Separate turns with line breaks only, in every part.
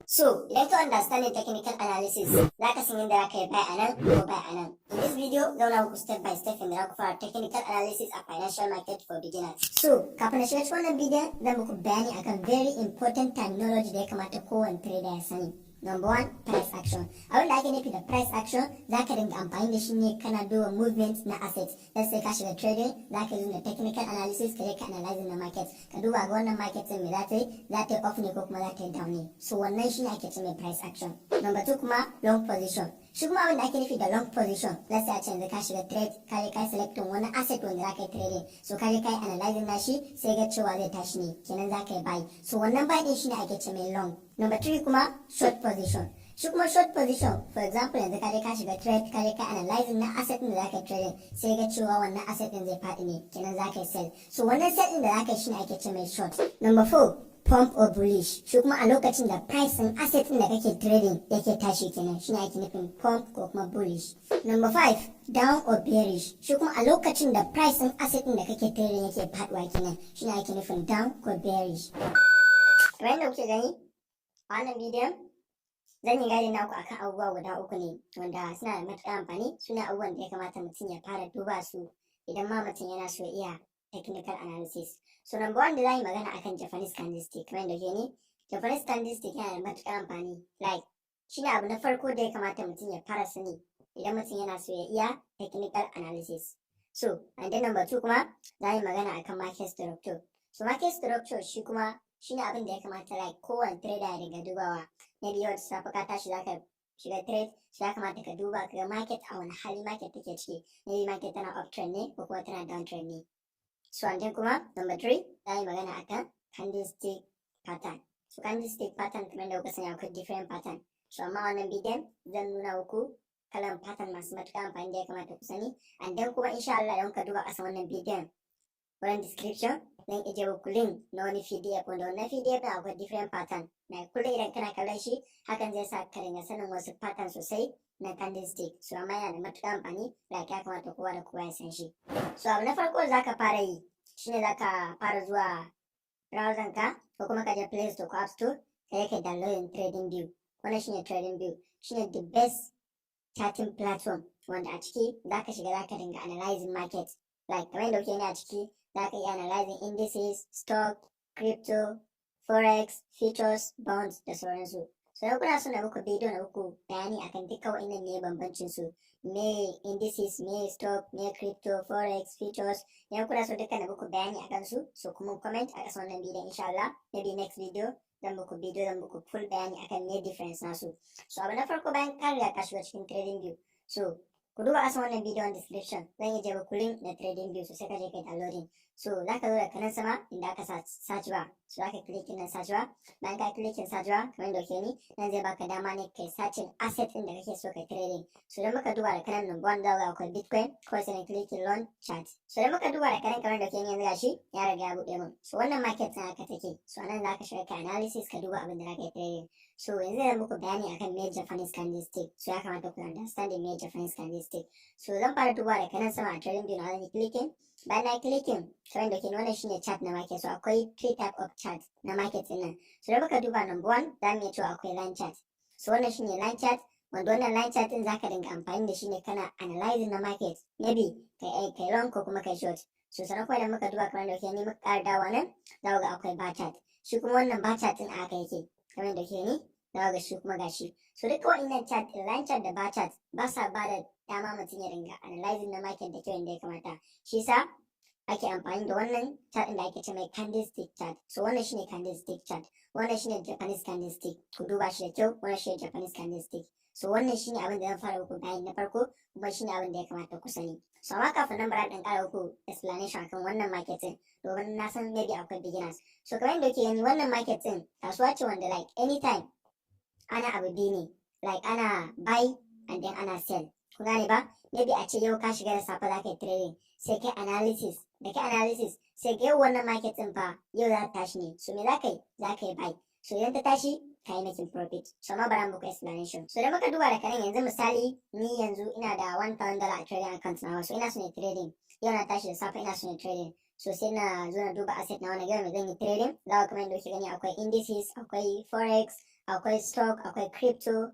So, idan ka understanding technical analysis, za ka san yadda za ka yi buy a nan ko buy a nan. In this video, zan nuna muku step by step yadda za ku fara technical analysis a financial market for beginners. So, kafin na shiga cikin wannan bidiyon, zan muku bayani akan very important terminology da ya kamata kowane trader ya sani. Number one, price action. Abin da ake nufi da price action, za ka dinga amfani da shi ne kana duba movement na assets. Let's say ka shiga trading, za ka yi da technical analysis, ka je ka analyzing na market. Ka duba ga wannan market din me za ta yi, za ta yi up ne ko kuma za ta yi down ne. So wannan shi ne ake ce mai price action. Number two kuma, long position. Shi kuma abin da ake nufi da long position, let's say a ce yanzu ka shiga trade, ka je ka selecting wani asset wanda za ka yi trading. So ka je ka yi analyzing na shi, sai ga cewa zai tashi ne, kenan za ka yi buy. So wannan buy din shi ne ake ce mai long. Number three kuma, short position. Shi kuma short position, for example, yanzu ka je ka shiga trade, ka je ka analyzing na asset din da za ka yi trading, sai ga cewa wannan asset din zai faɗi ne, kenan za ka yi sell. So wannan sell din da za ka yi shi ne ake ce mai short. Number four, pump or bullish. Shi kuma a lokacin da price din asset din da kake trading yake tashi kenan, shine ake nufin pump ko kuma bullish. Number five, down or bearish. Shi kuma a lokacin da price din asset din da kake trading yake faduwa kenan, shine ake nufin down ko bearish. Kamar yadda kuke gani a wannan bidiyon, zan yi guide naku akan abubuwa guda uku ne wanda suna da matuƙar amfani, suna abubuwan da ya kamata mutum ya fara duba su idan ma mutum yana so ya iya technical analysis. So number one da za yi magana akan Japanese candlestick. Kamar yadda kuke ni, Japanese candlestick yana da matuƙar amfani. Like, shine abu na farko da ya kamata mutum ya fara sani idan mutum yana so ya iya technical analysis. So, and then number two kuma, za yi magana akan market structure. So market structure shi kuma shine abin da ya kamata like kowane trader ya dinga dubawa. Maybe yau da safe ka tashi zaka shiga trade, so ya kamata ka duba ka ga market, a wani hali market take ciki. Maybe market tana uptrend ne ko kuma tana downtrend ne. So and then kuma number three, za yi magana akan candlestick pattern. So candlestick pattern, kamar da kuka sani, akwai different pattern. So amma wannan bidiyon zan nuna muku kalan pattern masu matuƙar amfani da ya kamata ku sani. And then kuma insha Allah, idan ka duba ƙasan wannan bidiyon, wurin description, zan ije muku link na wani PDF, wanda wannan PDF ɗin akwai different pattern. Na kullum idan kana kallon shi, hakan zai sa ka dinga sanin wasu pattern sosai na candlestick. So amma yana da matuƙar amfani, like ya kamata kowa da kowa ya san shi. So abu na farko da zaka fara yi shine zaka fara zuwa browser ka ko kuma ka je Play Store ko App Store, ka je ka downloading Trading View. Wannan shine Trading View, shine the best charting platform wanda a ciki zaka shiga zaka dinga analyzing market. Like kamar yadda kuke gani, a ciki zaka iya analyzing indices, stock, crypto, forex, futures, bonds da sauransu. So yau kuna so na muku bidiyo na muku bayani akan duka wa'innan, ne bambancin su, me indices, me stock, me crypto, forex, futures. Idan kuna so duka na muku bayani akan su, so kuma comment a ƙasan wannan bidiyon. Insha Allah, maybe next video zan muku bidiyo, zan muku full bayani akan me difference nasu. So abu na farko, bayan ka riga ka shiga cikin Trading View, so ku duba ƙasan wannan bidiyon description, zan iya muku link na Trading View, so sai ka je kai downloading. So za ka zo da kanan sama inda aka sa search bar, so za ka clicking nan search bar. Bayan ka clicking search bar, kamar yadda kuke ni nan, zai baka dama ne kai searching asset din da kake so kai trading. So idan muka duba da kanan, number one, za ga akwai Bitcoin, kawai sai na clicking long chart. So idan muka duba da kanan, kamar yadda kuke ni yanzu, gashi ya riga ya buɗe min. So wannan market ɗin haka take. So anan za ka shiga ka analysis, ka duba abin da za ka yi trading. So yanzu zan muku bayani akan me Japanese candlestick. So ya kamata ku understand me Japanese candlestick. So zan fara duba da kanan sama a Trading View na, zan yi clicking. Bayan na clicking, kamar da ke, wannan shine chart na market. So akwai three type of chart na market din nan. So da muka duba number one, za mu iya cewa akwai line chart. So wannan shine line chart, wanda wannan line chart din zaka dinga amfani da shi ne kana analyzing na market, maybe kai long ko kuma kai short. So sannan kuma idan muka duba, kamar da ke ni, muka ƙara dawowa nan, za ku ga akwai bar chart. Shi kuma wannan bar chart din a haka yake, kamar da ke ni, za ga shi kuma gashi. So duka wa'innan chart, line chart da bar chart, ba sa ba da dama mutum ya dinga analyzing na market da kyau inda ya kamata. Shi yasa ake amfani da wannan chart ɗin da ake ce mai candlestick chart. So wannan shine candlestick chart, wannan shine Japanese candlestick. Ku duba shi da kyau, wannan shine Japanese candlestick. So wannan shine abin da zan fara muku bayani na farko, kuma shine abin da ya kamata ku sani. So amma kafin nan, bara ɗan ƙara muku explanation akan wannan market ɗin, domin na san maybe akwai beginners. So kamar yadda kuke gani, wannan market ɗin kasuwa ce wanda like anytime ana abu biyu ne, like ana buy and then ana sell. Kun gane ba? Maybe a ce yau ka shiga da safe za ka yi trading, sai kai analysis, da kai analysis sai ga yau wannan market ɗin fa yau za ta tashi ne. So me za ka yi? Za ka yi buy. So idan ta tashi, ka yi making profit. So amma bara muku explanation. So da muka duba da kanan yanzu, misali ni yanzu ina da $1000 a trading account nawa. So ina so ne trading, yau na tashi da safe ina so ne trading. So sai na zo na duba asset na wani gama zan yi trading. Za ku, kamar yadda kuke gani, akwai indices, akwai forex. Akwai stock, akwai crypto,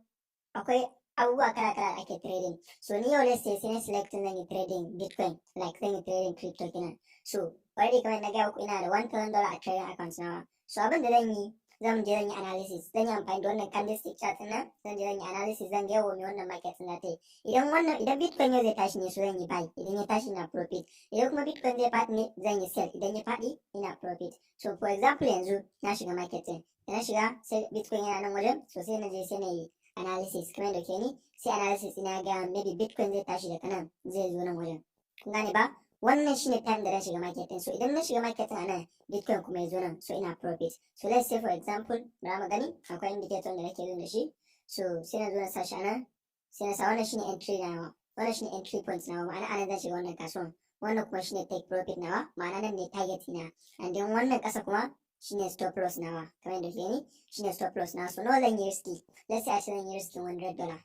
akwai abubuwa kala kala da ake trading. So ni yau, let's say, sai na selecting zan yi trading Bitcoin, like zan yi trading crypto kenan. So already kamar na gaya muku, ina da $1000 a trading account nawa. So abin da zan yi, zan je zan yi analysis, zan yi amfani da wannan candlestick chart din nan. Zan je zan yi analysis, zan ga yau me wannan market din za ta yi. Idan Bitcoin yau zai tashi ne, so zan yi buy, idan ya tashi ina profit. Idan kuma Bitcoin zai faɗi ne, zan yi sell, idan ya faɗi ina profit. So for example, yanzu na shiga market din da na shiga, sai Bitcoin yana nan wajen. So sai na je sai na yi analysis kamar da ke ni, sai analysis ina ga maybe Bitcoin zai tashi daga nan zai zo nan wajen. Kun gane ba? Wannan shine time da na shiga market din. So idan na shiga market din anan, Bitcoin kuma ya zo nan, so ina profit. So let's say for example, bara mu gani, akwai indicator da nake da shi. So sai na zo na sa shi anan, sai na sa wannan shine entry nawa, wannan shine entry point nawa, ma'ana anan zan shiga wannan kasuwan. Wannan kuma shine take profit nawa, ma'ana nan ne target na. And then wannan kasa kuma shine stop loss nawa, kamar yadda kuke gani, shine stop loss nawa. So nawa zan yi risk? Let's say a ce zan yi risking $100.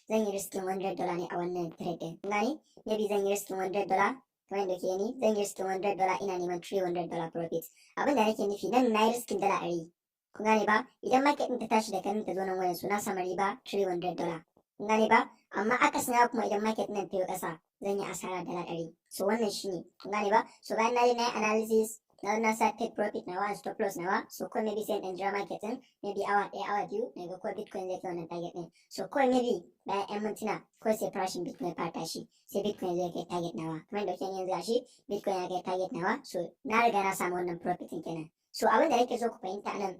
Zan yi risking $100 ne a wannan trade din. Kun gani? Maybe zan yi risking $100, kamar yadda kuke gani, zan yi risking $100, ina neman $300 profit. Abin da nake nufi nan, na yi risking $100. Kun gane ba? Idan market din ta tashi da kan ta zo nan wajen, so na samu riba $300. Kun gane ba? Amma akasin haka kuma, idan market nan ta yi ƙasa, zan yi asara $100. So wannan shine, kun gane ba? So bayan na yi analysis na sa take profit nawa and stop loss nawa. So ko maybe sai in jira market din maybe awa 1, awa 2, na ga ko Bitcoin zai kai wannan target din. So ko maybe bayan 'yan mintuna ko sai farashin Bitcoin ya fara tashi, sai Bitcoin zai kai target nawa. Kamar da kuke yanzu, gashi Bitcoin ya kai target nawa. So na riga na samu wannan profit din kenan. So abin da nake so ku fahimta nan,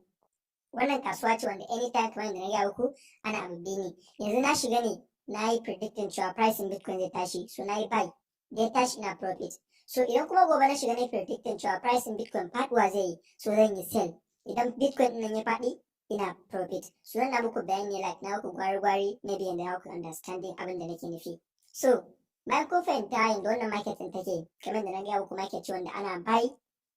wannan kasuwa ce wanda anytime, kamar yadda na gaya muku, ana abu biyu ne. Yanzu na shiga ne, na yi predicting cewa pricing Bitcoin zai tashi, so na yi buy, da ya tashi ina profit. So idan kuma gobe na shiga na yi predicting cewa pricing Bitcoin faduwa zai yi, so zan yi sell, idan Bitcoin din nan ya faɗi ina profit. So zan na muku bayani, like na muku gwari-gwari, maybe yanda za ku understanding abin da nake nufi. So bayan kun fahimta yanda wannan market din take, kamar da na gaya muku, market ce wanda ana buy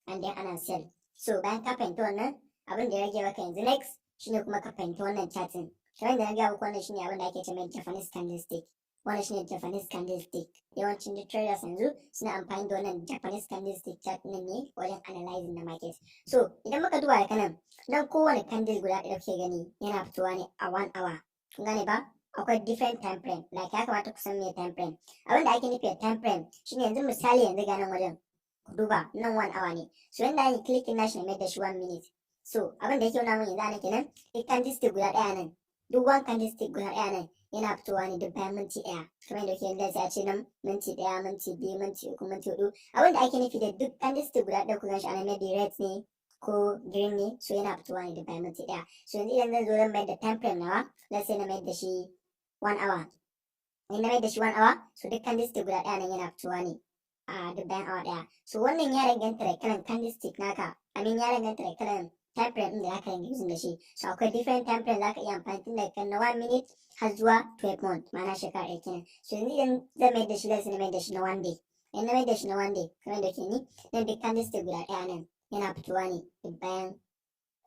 and then ana sell. So bayan ka fahimta wannan, abin da ya rage maka yanzu next shine kuma ka fahimta wannan chart din. Kamar da na gaya muku, wannan shine abin da ake ce mai Japanese candlestick. Wannan shine Japanese candlestick. Yawancin duk traders yanzu suna amfani da wannan Japanese candlestick chart nan ne wajen analyzing na market. So idan muka duba da kanan nan, kowane candle guda ɗaya da kuke gani yana fitowa ne a one hour. Kun gane ba? Akwai different time frame. Like ya kamata ku san me time frame. Abin da ake nufi da time frame shine, yanzu misali, yanzu ga nan wajen, ku duba nan, one hour ne. So yanda ake clicking nashi na mai da shi one minute. So abin da yake nuna mun yanzu ana kenan, duk candlestick guda ɗaya nan, duk one candlestick guda ɗaya nan yana fitowa ne duk bayan minti 1. Kamar yadda kuke yanzu, sai a ce nan minti 1, minti 2, minti 3, minti 4. Abin da ake nufi da duk candlestick guda ɗaya ku gan shi ana, maybe red ne ko green ne, so yana fitowa ne duk bayan minti 1. So yanzu idan zan zo zan mayar da time frame nawa, let's say na mayar da shi one hour. In na mayar da shi one hour, so duk candlestick guda ɗaya nan yana fitowa ne a duk bayan awa 1. So wannan ya danganta da kalan candlestick naka, I mean, ya danganta da kalan time frame ɗin da zaka dinga using da shi. So akwai different time frame, zaka iya amfani tun daga kan na 1 minute har zuwa 12 month, ma'ana shekara 1 kenan. So yanzu idan zan mayar da shi, let's say na mayar da shi na one day. In na mayar da shi na one day, kamar yadda ke ni nan, duk candlestick guda ɗaya nan yana fitowa ne duk bayan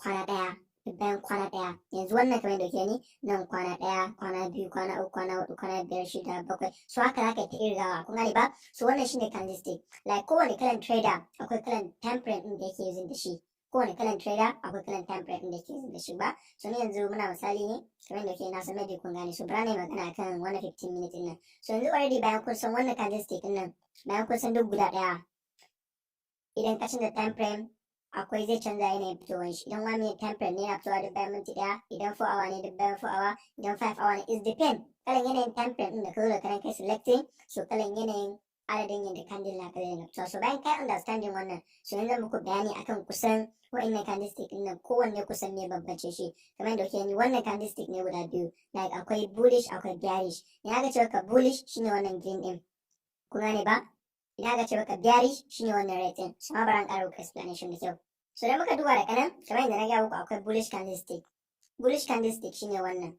kwana 1, duk bayan kwana 1. Yanzu wannan, kamar yadda ke ni nan, kwana 1, kwana 2, kwana 3, kwana 4, kwana 5, 6, 7. So haka zaka yi ta irgawa. Kun gane ba? So wannan shine candlestick. Like kowane kalan trader akwai kalan time frame ɗin da yake using da shi. Kowane kalan trader akwai kalan time frame ɗin da yake using da shi ba? So ni yanzu muna misali ne, kamar yadda ke na san maybe kun gane. So bara na yi magana akan wannan 15 minutes ɗin nan. So yanzu already bayan kun san wannan candlestick ɗin nan, bayan kun san duk guda ɗaya, idan ka canza time frame akwai zai canza yanayin fitowar shi. Idan 1 minute time frame ne, yana fitowa duk bayan minti 1. Idan 4 hour ne, duk bayan 4 hour. Idan 5 hour ne, is depend kalan yanayin time frame ɗin da ka zo da karan kai selecting. So kalan yanayin adadin yadda candle naka zai dinga fitowa. So bayan kai understanding wannan, so yanzu zan muku bayani akan kusan wa'innan candlestick ɗin nan, kowanne kusan me bambance shi. Kamar yadda kuke gani, wannan candlestick ne guda biyu, like akwai bullish, akwai bearish. Idan aka ce maka bullish, shine wannan green ɗin. Kun gane ba? Idan aka ce maka bearish, shine wannan red ɗin. So ma bari an ƙara muku explanation da kyau. So idan muka duba da kanan, kamar yadda na gaya muku, akwai bullish candlestick. Bullish candlestick shine wannan.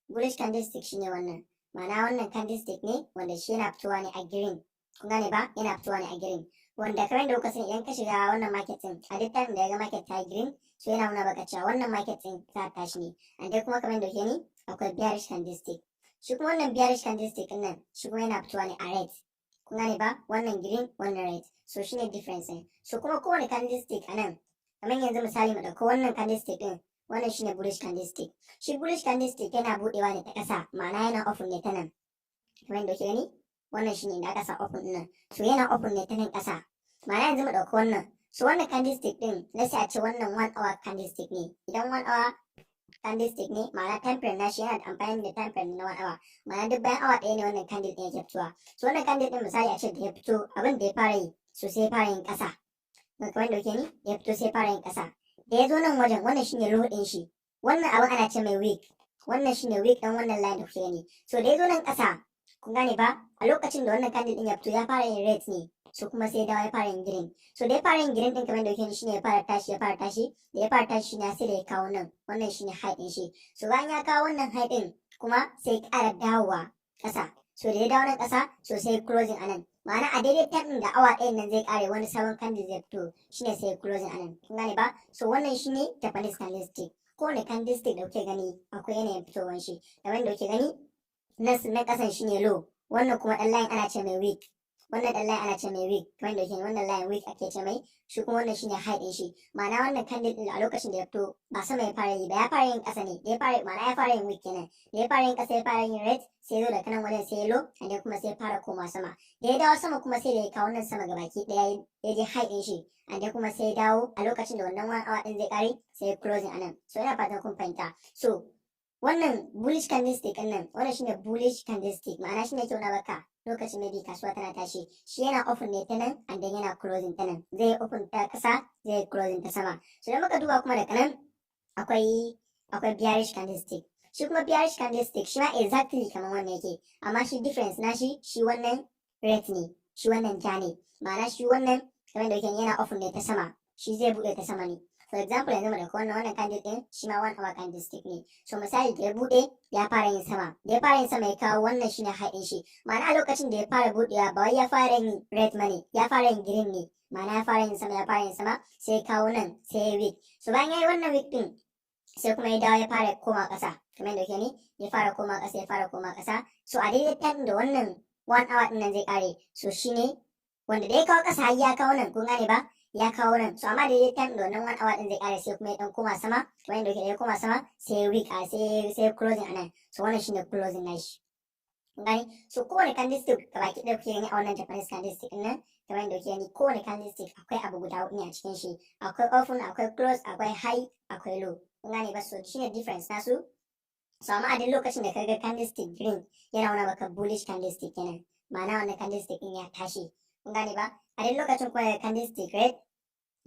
Bullish candlestick shine wannan, ma'ana wannan candlestick ne wanda shi yana fitowa ne a green. Kun gane ba? Yana fitowa ne a green, wanda kamar yadda kuka sani, idan ka shiga wannan market din, a duk time da ya ga market ta yi green, so yana nuna baka cewa wannan market din za ta tashi ne. And dai kuma kamar yadda kuke ni, akwai bearish candlestick. Shi kuma wannan bearish candlestick din nan, shi kuma yana fitowa ne a red. Kun gane ba? Wannan green, wannan red. So shine difference din. So kuma kowane candlestick a nan, kamar yanzu misali mu ɗauko wannan candlestick din. Wannan shine bullish candlestick. Shi bullish candlestick yana buɗewa ne ta ƙasa, ma'ana yana open ne ta nan. Kamar yadda kuke gani, wannan shine inda aka sa open ɗin nan. So yana open ne ta nan ƙasa. Ma'ana yanzu mu ɗauki wannan. So wannan candlestick ɗin, let's say a ce wannan 1 hour candlestick ne. Idan 1 hour candlestick ne, ma'ana time frame nashi yana da amfani da time frame na 1 hour. Ma'ana duk bayan awa 1 ne wannan candle ɗin yake fitowa. So wannan candle ɗin, misali a ce da ya fito, abin da ya fara yi, so sai ya fara yin ƙasa. Kamar yadda kuke gani, ya fito sai ya fara yin ƙasa. Da ya zo nan wajen, wannan shine low ɗin shi. Wannan abin ana ce mai wick. Wannan shine wick ɗin wannan line da kuke gani. So da ya zo nan ƙasa, kun gane ba? A lokacin da wannan candle ɗin ya fito, ya fara yin red ne. So kuma sai dawo ya fara yin green. So da ya fara yin green ɗin, kamar da kuke gani, shine ya fara tashi, ya fara tashi. Da ya fara tashi shine sai da ya kawo nan. Wannan shine high ɗin shi. So bayan ya kawo wannan high ɗin kuma, sai ya ƙara dawowa ƙasa. So da ya dawo nan ƙasa, so sai closing anan. Ma'ana a daidai time ɗin da awa 1 nan zai ƙare, wani sabon candle zai fito, shine sai closing anan. Kun gane ba? So wannan shine Japanese candlestick. Kowane candlestick da kuke gani akwai yanayin fitowar shi. Kamar da kuke gani, na ƙasan shine low. Wannan kuma ɗan line ana ce mai wick. Wannan ɗan line ana ce mai wick. Kamar da kuke gani, wannan line wick ake ce mai. Shi kuma wannan shine high ɗin shi. Ma'ana wannan candle ɗin, a lokacin da ya fito, ba sama ya fara yi ba, ya fara yin ƙasa ne. Da ya fara, ma'ana ya fara yin wick kenan. Da ya fara yin ƙasa, ya fara yin red, sai ya zo da nan wajen sai ya low, and then kuma sai ya fara koma sama. Da ya dawo sama kuma, sai da ya kawo nan sama gabaki ɗaya, ya je high ɗin shi, and then kuma sai ya dawo a lokacin da wannan 1 hour ɗin zai ƙare, sai ya closing anan. So ina fatan kun fahimta. So wannan bullish candlestick ɗin nan, wannan shine bullish candlestick, ma'ana shine yake nuna maka lokacin maybe kasuwa tana tashi. Shi yana open ne ta nan, and then yana closing ta nan. Zai open ta ƙasa, zai closing ta sama. So idan muka duba kuma daga nan, akwai bearish candlestick. Shi kuma bearish candlestick, shi ma exactly kamar wannan yake, amma shi difference na shi, shi wannan red ne, shi wannan ja ne. Ma'ana shi wannan, kamar da yake, yana open ne ta sama, shi zai buɗe ta sama ne. For example, yanzu mu dauki wannan candle din, shi ma 1 hour candlestick ne. So misali da ya buɗe, ya fara yin sama. Da ya fara yin sama, ya kawo wannan shine high din shi. Ma'ana a lokacin da ya fara buɗewa, ba wai ya fara yin red bane, ya fara yin green ne. Ma'ana ya fara yin sama, ya fara yin sama, sai ya kawo nan, sai ya wick. So bayan ya yi wannan wick din, sai kuma ya dawo ya fara koma ƙasa. Kamar yadda kuke gani, ya fara koma ƙasa, ya fara koma ƙasa. So a daidai time da wannan 1 hour din nan zai ƙare, so shine wanda da ya kawo ƙasa har ya kawo nan. Kun gane ba? Ya kawo nan. So amma daidai time da wannan 1 hour din zai ƙare, sai kuma ya dan koma sama. Kamar yadda kuke, ya koma sama, sai wick a sai closing anan. So wannan shine closing nashi. Kun gane? So kowane candlestick gabaki ɗaya kuke gani a wannan Japanese candlestick din nan, kamar yadda kuke gani, kowane candlestick akwai abu guda huɗu ne a cikin shi: akwai open, akwai close, akwai high, akwai low. Kun gane ba? So shine difference nasu. So amma a duk lokacin da kaga candlestick green, yana nuna maka bullish candlestick kenan, ma'ana wannan candlestick din ya tashi. Kun gane ba? A duk lokacin kuma da candlestick red,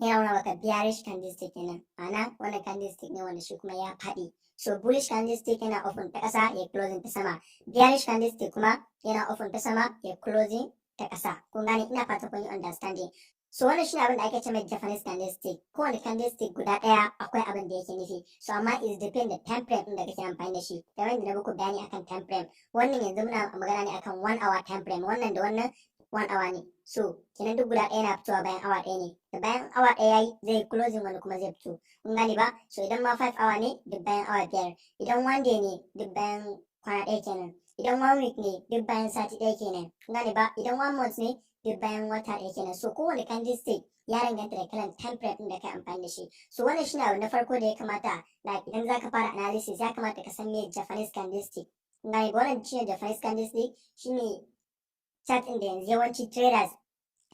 yana nuna maka bearish candlestick kenan, ma'ana wannan candlestick ne wanda shi kuma ya faɗi. So bullish candlestick yana open ta ƙasa, ya closing ta sama. Bearish candlestick kuma yana open ta sama, ya closing ta ƙasa. Kun gane? Ina fata kun yi understanding. So wannan shine abin da ake ce mai Japanese candlestick. Kowane candlestick guda ɗaya akwai abin da yake nufi. So amma is depend da time frame ɗin da kake amfani da shi. Kamar yadda na muku bayani akan time frame, wannan yanzu muna magana ne akan 1 hour time frame. Wannan da wannan 1 hour ne. So kenan duk guda ɗaya na fitowa bayan awa 1 ne. Da bayan awa 1 yayi, zai closing, wani kuma zai fito. Kun gane ba? So idan ma 5 hour ne, duk bayan awa 5. Idan 1 day ne, duk bayan kwana 1 kenan. Idan 1 week ne, duk bayan sati 1 kenan. Kun gane ba? Idan 1 month ne, duk bayan wata 1 kenan. So kowane candlestick ya danganta da kalan time frame ɗin da kai amfani da shi. So wannan shine abu na farko da ya kamata, like idan zaka fara analysis, ya kamata ka san me Japanese candlestick. Kun gane ba? Wannan shine Japanese candlestick, shine chart ɗin da yanzu yawanci traders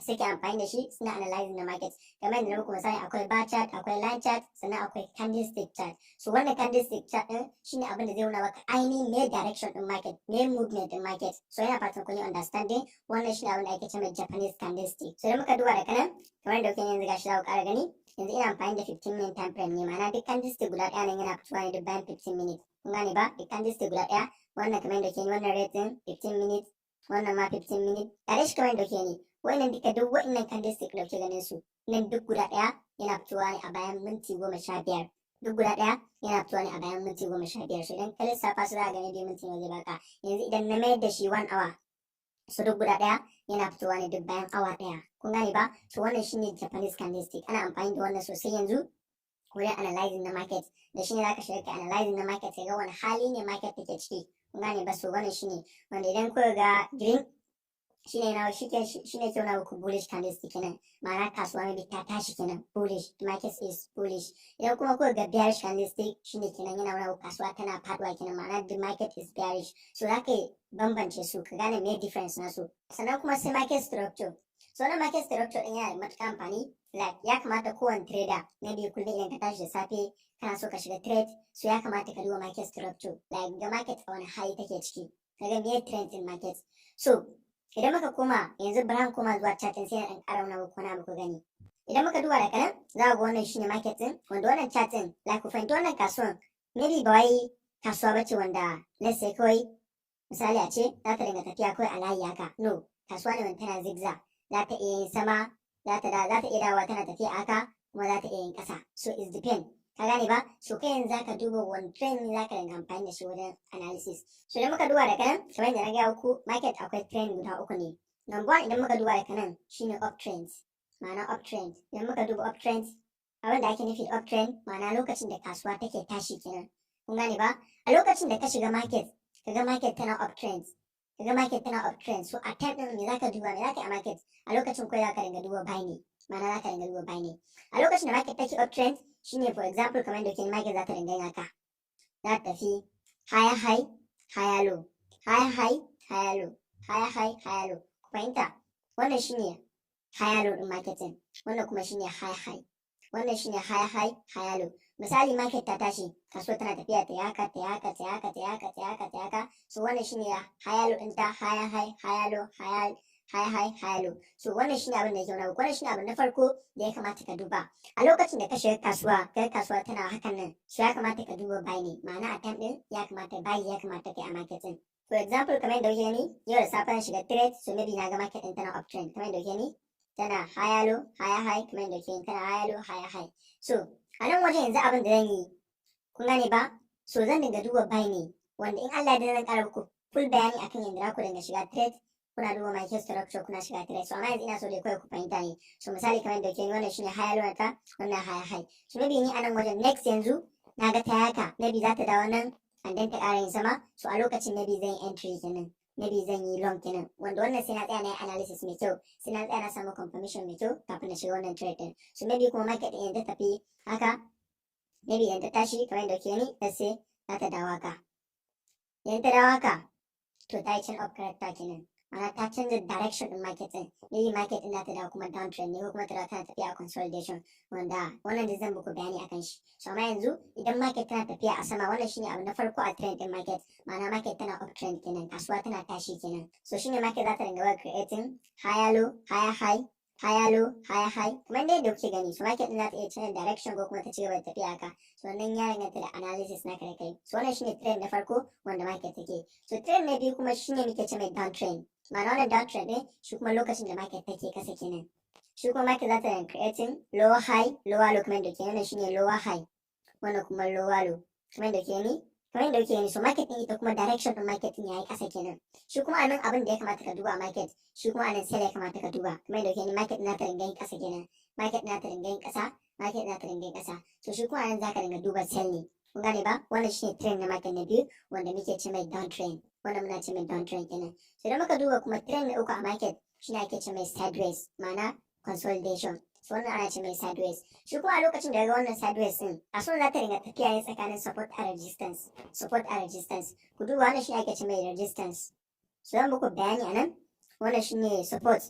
suke amfani da shi suna analyzing the market. Kamar yadda na muku misali, akwai bar chart, akwai line chart, sannan akwai candlestick chart. So wannan candlestick chart din shine abin da zai nuna maka ainihin me direction din market, me movement din market. So ina fatan kun yi understanding. Wannan shine abin da ake cewa Japanese candlestick. So idan muka duba da kanan, kamar yadda kuke yanzu, gashi za ku ƙara gani, yanzu ina amfani da 15 minute time frame ne. Ma'ana duk candlestick guda ɗaya nan yana fitowa ne duk bayan 15 minutes. Kun gane ba? Duk candlestick guda ɗaya wannan, kamar yadda kuke gani, wannan red din 15 minutes, wannan ma 15 minutes tare shi. Kamar yadda kuke gani, wannan duka, duk wa'innan candlestick da kuke ganin su nan, duk guda ɗaya yana fitowa ne a bayan minti 15. Duk guda ɗaya yana fitowa ne a bayan minti 15. So idan ka lissafa su, za ka gani dai minti nawa zai baka. Yanzu idan na mayar da shi 1 hour, so duk guda ɗaya yana fitowa ne duk bayan awa 1. Kun gane ba? So wannan shine Japanese candlestick. Ana amfani da wannan sosai yanzu wurin analyzing na market. Da shine zaka shiga ka analyzing na market, ka ga wani hali ne market take ciki. Kun gane ba? So wannan shine wanda idan kuka ga green, Shine na shike shine ke nuna muku bullish candlestick kenan, ma'ana kasuwa maybe ta tashi kenan, bullish, the market is bullish. Idan kuma kuka ga bearish candlestick, shine kenan yana nuna muku kasuwa tana faduwa kenan, ma'ana the market is bearish. So za ka bambance su, ka gane me difference nasu. Sannan kuma sai market structure. So wannan market structure din yana da matuƙar amfani. Like, ya kamata kowane trader, maybe kullum idan ka tashi da safe kana so ka shiga trade, so ya kamata ka duba market structure, like ga market a wani hali take ciki, kaga me trend in market. So idan muka koma yanzu, bari koma zuwa chart din, sai na ɗan ƙara wani abu ko na muku gani. Idan muka duba da kanan, za ga wannan shine market din, wanda wannan chart din, like, ku fahimci wannan kasuwan maybe ba wai kasuwa bace wanda, let's say, kawai misali a ce za ta dinga tafiya kawai a layi haka. No, kasuwa ne wanda tana zigzag, za ta iya yin sama, za ta iya dawowa tana tafiya haka, kuma za ta iya yin ƙasa. So it's depend, ka gane ba? So kai yanzu zaka duba wani trend ne zaka dinga amfani da shi wajen analysis. So idan muka duba daga nan, kamar yadda na gaya muku, market akwai trend guda uku ne. Number one, idan muka duba daga nan, shine uptrend. Ma'ana uptrend, idan muka duba uptrend, abin da ake nufi da uptrend, ma'ana lokacin da kasuwa take tashi kenan, kun gane ba? A lokacin da ka shiga market, kaga market tana uptrend, kaga market tana uptrend, so a time din me zaka duba? Me zaka yi a market a lokacin? Kawai zaka dinga duba buy ne, ma'ana zaka dinga duba buy ne a lokacin da market take uptrend. Shine, for example, kamar da ke market za ta dinga yin haka, za ta tafi higher high, higher low, higher high, higher low, higher high, higher low. Ku fahimta, wannan shine higher low din market din, wannan kuma shine higher high, wannan shine higher high, higher low. Misali, market ta tashi, kasuwa tana tafiya, ta haka, ta haka, ta haka, ta haka, ta haka, ta haka. So wannan shine higher low ɗinta, higher high, higher low, higher high, high, higher low. So wannan shine abin da yake wani, wannan shine abu na farko da ya kamata ka duba a lokacin da ka shiga kasuwa, kai kasuwa tana hakan nan. So ya kamata ka duba buy ne, ma'ana a time din ya kamata buy, ya kamata kai a market din. For example, kamar yadda kuke gani, yau da safe na shiga trade. So maybe na ga market din tana uptrend, kamar yadda kuke gani, tana higher low, higher high, kamar yadda kuke gani, tana higher low, higher high. So a nan wajen yanzu abin da zan yi, kun gane ba? So zan dinga duba buy ne, wanda in Allah ya zan ƙara muku full bayani akan yadda za ku dinga shiga trade, kuna duba market structure, kuna shiga trade. So amma yanzu ina so dai kawai ku fahimta ne. So misali, kamar yadda kuke gani, wannan shine higher low ta, wannan higher high. So maybe ni a nan wajen next yanzu na ga ta haka, maybe za ta dawo nan and then ta ƙara yin sama. So a lokacin maybe zan yi entry kenan, maybe zan yi long kenan, wanda wannan sai na tsaya na yi analysis mai kyau, sai na tsaya na samu confirmation mai kyau kafin na shiga wannan trade din. So maybe kuma market din ta tafi haka, maybe idan ta tashi, kamar yadda kuke gani, let's say za ta dawo haka. Idan ta dawo haka, to ta yi change of character kenan, ma'ana ta canza direction din market din. Maybe market din za ta dawo kuma downtrend ne, ko kuma ta dawo tana tafiya a consolidation, wanda wannan duk zan muku bayani akan shi. So amma yanzu idan market tana tafiya a sama, wannan shine abu na farko a trend din market, ma'ana market tana uptrend kenan, kasuwa tana tashi kenan. So shine market za ta dinga creating higher low, higher high, higher low, higher high, kamar dai yadda kuke gani. So market din za ta iya canza direction ko kuma ta ci gaba da tafiya haka. So wannan ya danganta da analysis naka da kai. So wannan shine trend na farko wanda market take. So trend na biyu kuma shine muke ce mai downtrend. Ma'ana wannan downtrend din shi kuma lokacin da market take kasa kenan. Shi kuma market za ta yi creating lower high, lower low, kamar da ke wannan shine lower high, wannan kuma lower low, kamar yadda kuke gani. So market din ita kuma direction din market din yayi kasa kenan. Shi kuma anan abin da ya kamata ka duba a market, shi kuma anan sell ya kamata ka duba. Kamar yadda kuke gani, market na ta dinga yin kasa kenan, market na ta dinga yin kasa, market na ta dinga yin kasa. So shi kuma anan zaka dinga duba sell ne, kun gane ba? Wannan shine trend na market na biyu, wanda muke ce mai downtrend. Wannan muna ce mai downtrend kenan. So idan muka duba kuma trend na uku a market, shine ake ce mai sideways, ma'ana consolidation. So wannan ana ce mai sideways. Shi kuma a lokacin da ga wannan sideways din, kasuwar za ta dinga tafiya ne tsakanin support and resistance, support and resistance. Ku duba, wannan shi ake ce mai resistance. So zan muku bayani anan, wannan shine support.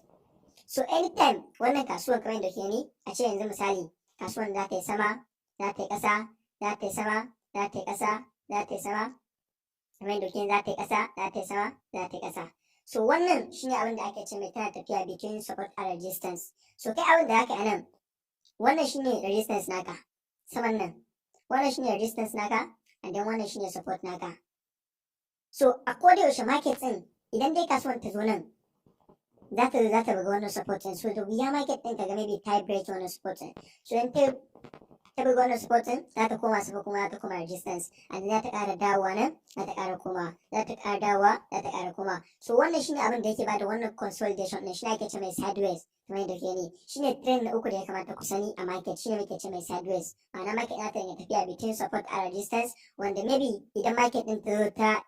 So anytime wannan kasuwar, kamar yadda ke ni a ce yanzu misali, kasuwar za ta yi sama, za ta yi ƙasa, za ta yi sama, za ta yi ƙasa, za ta yi sama, kamar yadda ke za ta yi ƙasa, za ta yi sama, za ta yi ƙasa. So wannan shine abin da ake ce mai tana tafiya between support and resistance. So kai abin da zaka yi anan, wannan shine resistance naka saman nan, wannan shine resistance naka, and then wannan shine support naka. So a koda yaushe market din, idan dai kasuwan ta zo nan, za ta zo za ta buga wannan support din. So da wuya market din kaga maybe ta break wannan support din. So in ta buga wannan support din, za ta koma sama, kuma za ta koma resistance, and then za ta ƙara dawowa nan, za ta ƙara koma, za ta ƙara dawowa, za ta ƙara koma. So wannan shine abin da yake bada wannan consolidation din, shine ake ce mai sideways, kamar yadda kuke gani. Shine trend na uku da ya kamata ku sani a market, shine muke ce mai sideways, ma'ana market za ta dinga tafiya between support and resistance, wanda maybe idan market din ta zo ta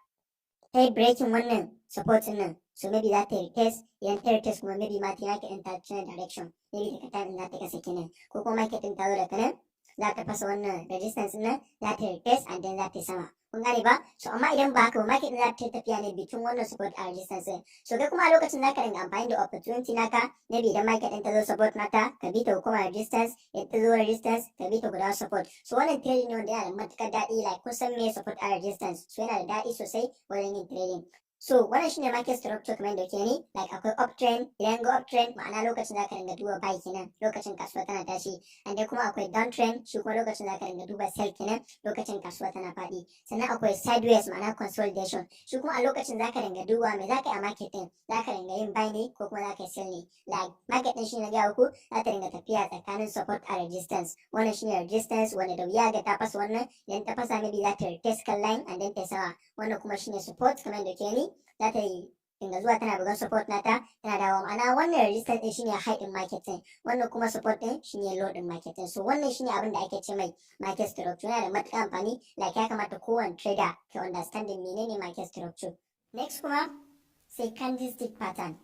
yi breaking wannan support din nan, So maybe za ta yi retest. Idan ta retest kuma, maybe ma ta market din ta change direction, maybe daga time din za ta kasa kenan, ko kuma market din ta zo daga nan za ta fasa wannan resistance nan, za ta retest and then za ta yi sama. Kun gane ba? So amma idan ba haka ba, market din za ta tafiya ne between wannan support and resistance din. So kai kuma a lokacin za ka dinga amfani da opportunity naka. Maybe idan market din ta zo support nata, ka bi ta koma resistance. Idan ta zo resistance, ka bi ta guda support. So wannan trading ne wanda yana da matukar daɗi. Like, kun san me support and resistance, so yana da daɗi sosai wajen yin trading. So wannan shine market structure kamar yadda kuke gani. Like, akwai uptrend. Idan ga uptrend, ma'ana lokacin za ka dinga duba buy kenan, lokacin kasuwa tana tashi. And then kuma akwai downtrend, shi kuma lokacin za ka dinga duba sell kenan, lokacin kasuwa tana faɗi. Sannan akwai sideways, ma'ana consolidation. Shi kuma a lokacin za ka dinga duba me za ka yi a market din, za ka dinga yin buy ne ko kuma za ka yi sell ne. Like, market din shi na gaya muku za ta dinga tafiya tsakanin support and resistance. Wannan shine resistance, wanda da wuya ga ta fasa wannan. Idan ta fasa, maybe za ta retest kan line and then ta sama. Wannan kuma shine support, kamar yadda kuke gani, za ta yi dinga zuwa tana bugan support nata, tana dawo. Ma'ana wannan resistance din shine high din market din, wannan kuma support din shine low din market din. So wannan shine abin da ake ce mai market structure. Yana da matuƙar amfani. Like, ya kamata kowane trader ka understanding menene market structure. Next kuma sai candlestick pattern.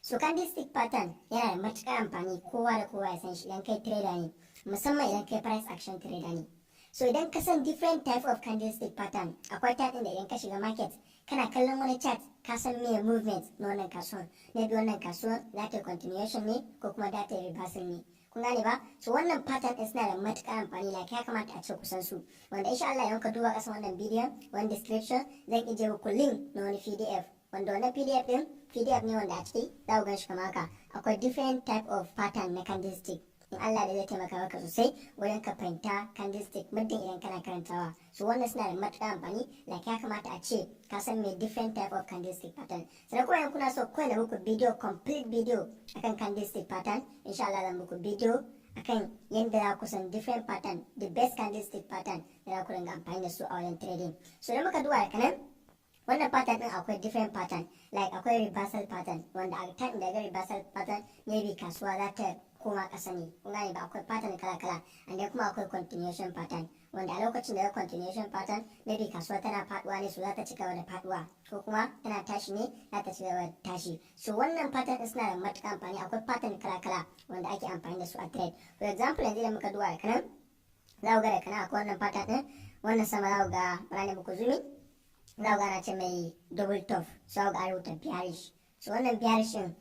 So candlestick pattern yana da matuƙar amfani, kowa da kowa ya san shi idan kai trader ne, musamman idan kai price action trader ne. So idan ka san different type of candlestick pattern, akwai type ɗin da idan ka shiga market, kana kallon wani chart, ka san me movement na wannan kasuwan. Maybe wannan kasuwan za ta yi continuation ne ko kuma za ta yi reversal ne. Kun gane ba? So wannan pattern din suna da matuƙar amfani. Like, ya kamata a ce kusan su, wanda insha Allah idan ka duba ƙasan wannan bidiyon, wani description, zan ije muku link na wani PDF, wanda wannan PDF din PDF ne wanda a ciki za ku gan shi kamar haka. Akwai different type of pattern na candlestick. In Allah da zai taimaka maka sosai wurin ka fahimta candlestick, muddin idan kana karantawa. So wannan suna da matuƙar amfani. Like, ya kamata a ce ka san me different type of candlestick pattern. Sannan kuma idan kuna so kawai na muku video, complete video akan candlestick pattern, insha Allah zan muku video akan yadda za ku san different pattern, the best candlestick pattern da za ku dinga amfani da su a wajen trading. So idan muka duba daga nan, wannan pattern din akwai different pattern. Like, akwai reversal pattern, wanda a time da ga reversal pattern, maybe kasuwa za ta koma ƙasa ne. Kun gane ba? Akwai pattern kala kala. And then kuma akwai continuation pattern, wanda a lokacin da ga continuation pattern, maybe kasuwa tana faduwa ne, so za ta ci gaba da faduwa, ko kuma tana tashi ne, za ta ci gaba da tashi. So wannan pattern din suna da matuƙar amfani. Akwai pattern kala kala wanda ake amfani da su a trade. For example, yanzu idan muka duba da kanan, za ku ga da kana akwai wannan pattern din. Wannan sama za ku ga ranar muku zoom in, za ku ga ana ce mai double top. So za ku ga an rubuta bearish. So wannan bearish din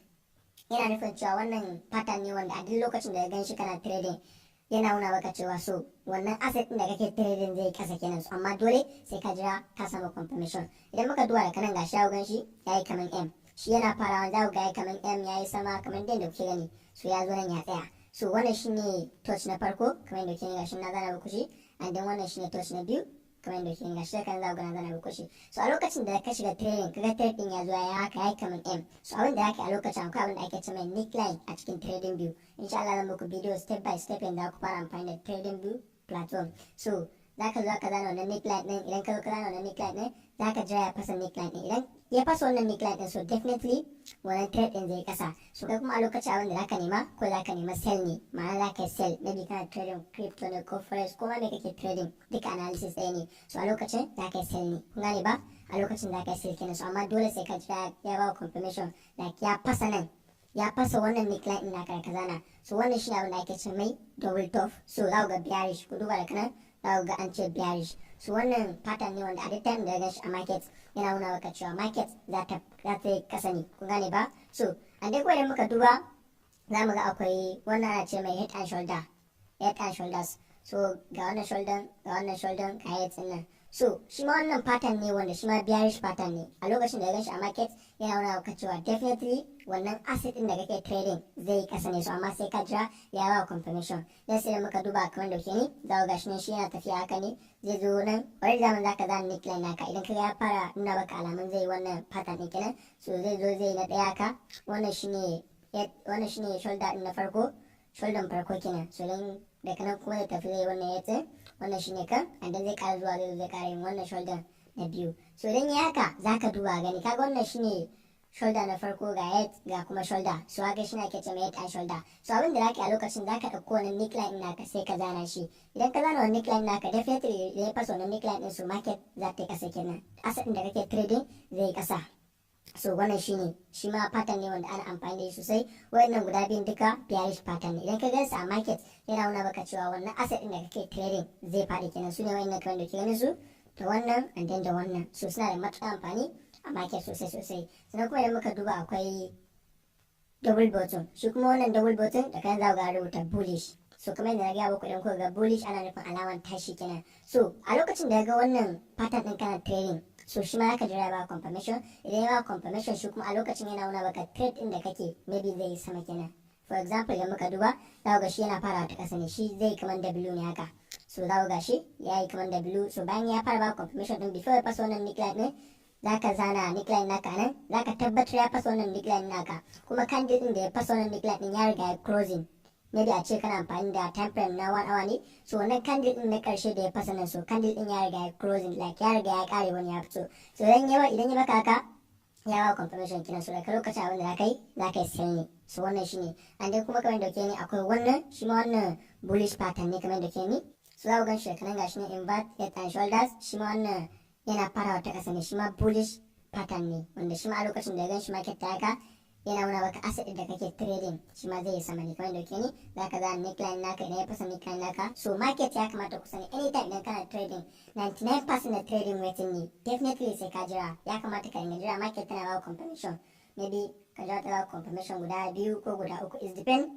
yana nufin cewa wannan pattern ne wanda a duk lokacin da ka gan shi kana trading, yana nuna maka cewa so wannan asset din da kake trading zai kasa kenan. So amma dole sai ka jira ka samu confirmation. Idan muka duba da kanan, gashi ya gan shi yayi kaman M. Shi yana farawa, za ku ga yayi kaman M, yayi sama kaman da kuke gani. So ya zo nan ya tsaya. So wannan shine touch na farko, kamar yadda kuke gani, gashi na zana muku shi. And then wannan shine touch na biyu, kamar yadda kuke gani, gashi kan za ku ga na zana muku shi. So a lokacin da ka shiga trading, kaga trade din ya zo ya haka, yayi kaman M. So abin da zaka a lokacin, akwai abin da ake ce mai neckline a cikin Trading View. Insha Allah zan muku video step by step yadda ku fara amfani da Trading View platform. So zaka zo ka zana wannan neckline din. Idan ka zo ka zana wannan neckline din, zaka jira ya fasa neckline din. Idan ya fasa wannan neckline din, so definitely wannan trade din zai kasa. So kai kuma a lokacin abin da zaka nema, ko zaka nema sell ne, ma'ana zaka yi sell. Maybe kana trading crypto ne ko forex ko ma me kake trading, duka analysis ɗaya ne. So a lokacin zaka yi sell ne. Kun gane ba? A lokacin zaka yi sell kenan. So amma dole sai ka jira ya ba confirmation, like ya fasa nan, ya fasa wannan neckline din naka da ka zana. So wannan shine abin da ake ce mai double top. So za ku ga bearish. Ku duba da kanan, za ku ga an ce bearish. So wannan pattern ne wanda a duk time da ya gan shi a market, yana nuna maka cewa market za ta yi kasa ne. Kun gane ba? So and dai kuma idan muka duba, za mu ga akwai wannan, ana ce mai head and shoulder, head and shoulders. So ga wannan shoulder, ga wannan shoulder, ga head din nan. So shi ma wannan pattern ne wanda shi ma bearish pattern ne. A lokacin da ya gan shi a market, yana nuna maka cewa definitely wannan asset din da kake trading zai kasa ne. So amma sai ka jira ya ba confirmation. Dan sai da muka duba, kamar da kuke ni, za ku ga shi ne, shi yana tafiya haka ne, zai zo nan. Already zaman zaka zana neckline naka. Idan ka ya fara nuna maka alamun zai wannan pattern din kenan. So zai zo zai na ɗaya haka. Wannan shine shoulder din na farko, shoulder farko kenan. So dan daga nan kuma zai tafi zai wannan yace wannan shine kan, and then zai ƙara zuwa, zai ƙara yin wannan shoulder na biyu. So idan ya haka, zaka duba gani, kaga wannan shine shoulder na farko, ga head, ga kuma shoulder. So haka shi ake ce mai head and shoulder. So abin da zaka yi a lokacin, zaka ɗauko wannan neckline ɗin naka, sai ka zana shi. Idan ka zana wannan neckline naka, definitely idan ya fasa wannan neckline ɗin, so market za ta yi ƙasa kenan, asset ɗin da kake trading zai yi ƙasa. So wannan shine, shi ma pattern ne wanda ana amfani da shi sosai. Wayannan guda biyun duka bearish pattern ne. Idan ka gansu a market, yana nuna maka cewa wannan asset din da kake trading zai faɗi kenan. Su ne wayannan kamar da ke ganin su, da wannan and then da wannan. So suna da matuƙar amfani a market sosai sosai. Sannan kuma idan muka duba, akwai double bottom. Shi kuma wannan double bottom da kan za ga rubuta bullish. So kamar yadda na gaya muku, idan kuka ga bullish, ana nufin alaman tashi kenan. So a lokacin da ga wannan pattern din kana trading, so shi ma zaka jira ba confirmation. Idan ya ba confirmation, shi kuma a lokacin yana nuna baka trade din da kake maybe zai yi sama kenan. For example, idan muka duba, za ga shi yana farawa ta kasa ne, shi zai kamar W ne haka. So za ga shi ya yi kamar W. So bayan ya fara ba confirmation din, before ya fasa wannan neckline din, zaka zana neckline naka nan, zaka tabbatar ya fasa wannan neckline naka, kuma candle din da ya fasa wannan neckline din ya riga ya closing. Maybe a ce kana amfani da time frame na 1 hour ne, so wannan candle din na karshe da ya fasa nan, so candle din ya riga ya closing, like ya riga ya kare, wani ya fito. So idan ya baka haka, ya ba confirmation kenan. So daga lokacin abin da zaka yi sell ne. So wannan shine. And then kuma kamar da ke ni, akwai wannan, shi ma wannan bullish pattern ne kamar da ke ni. So za ku gan shi kanan, gashi ne invert head and shoulders. Shi ma wannan yana farawa ta kasa ne, shi ma bullish pattern ne, wanda shi ma a lokacin da ya gan shi market ta haka, yana nuna maka asset da kake trading shi ma zai yi sama ne. Kamar da ke ni, za ka zana neckline naka. Idan ya fasa neckline naka, so market ya kamata ku sani, anytime idan kana trading, 99% na trading waiting ne. Definitely sai ka jira, ya kamata ka dinga jira market tana ba confirmation. Maybe ka jira ta ba confirmation guda biyu ko guda uku, is depend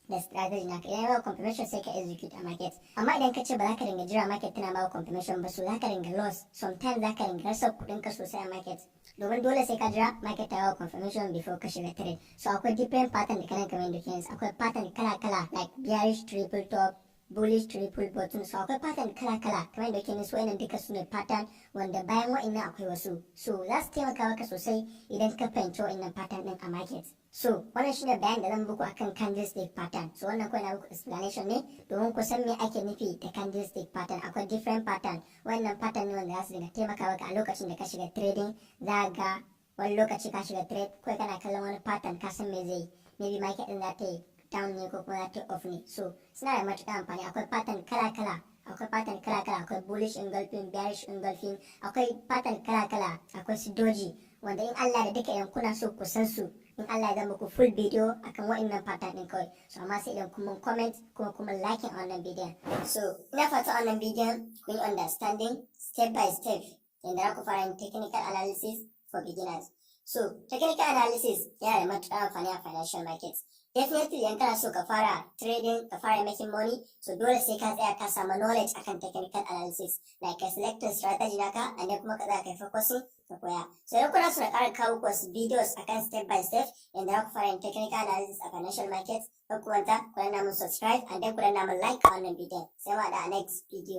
da strategy naka. Idan ya ba confirmation, sai ka execute a market. Amma idan ka ce ba za ka dinga jira market tana ba confirmation ba, so za ka dinga loss. Sometimes za ka dinga rasa kuɗin ka sosai a market, domin dole sai ka jira market ta ba confirmation before ka shiga trade. So akwai different pattern da kanan kamar da akwai pattern kala kala, like bearish triple top, bullish triple bottom. So akwai pattern kala kala kamar da ke su. Wa'annan duka su ne pattern wanda bayan wa'annan akwai wasu, so za su taimaka maka sosai idan ka fahimci wa'annan pattern din a market. So wannan shine bayan da zan muku akan candlestick pattern. So wannan kawai na muku explanation ne domin ku san me ake nufi da candlestick pattern. Akwai different pattern. Wannan pattern ne wanda za su dinga taimaka maka a lokacin da ka shiga trading. Za ga wani lokaci ka shiga trade, kawai kana kallon wani pattern, ka san me zai, maybe market din za ta yi down ne ko kuma za ta off ne. So suna da matuƙar amfani. Akwai pattern kala kala, akwai pattern kala kala. Akwai bullish engulfing, bearish engulfing, akwai pattern kala kala, akwai su doji, wanda in Allah da duka idan kuna so ku san su, in Allah ya muku full video akan wa'annan pattern din kawai. So amma sai idan kuma comment kuma liking a wannan bidiyon. So ina fata wannan bidiyon kun yi understanding step by step yadda za ku fara yin technical analysis for beginners. So technical analysis yana da matuƙar amfani a financial markets. Definitely idan kana so ka fara trading, ka fara making money, so dole sai ka tsaya ka samu knowledge akan technical analysis, like ka selecting strategy naka and then kuma ka tsaya kai focusing ka koya. So idan kuna so na ƙara kawo wasu videos akan step by step yadda za ku fara yin technical analysis a financial markets, kar ku manta ku danna mun subscribe and then ku danna mun like a wannan bidiyon. Sai mu haɗu a next video.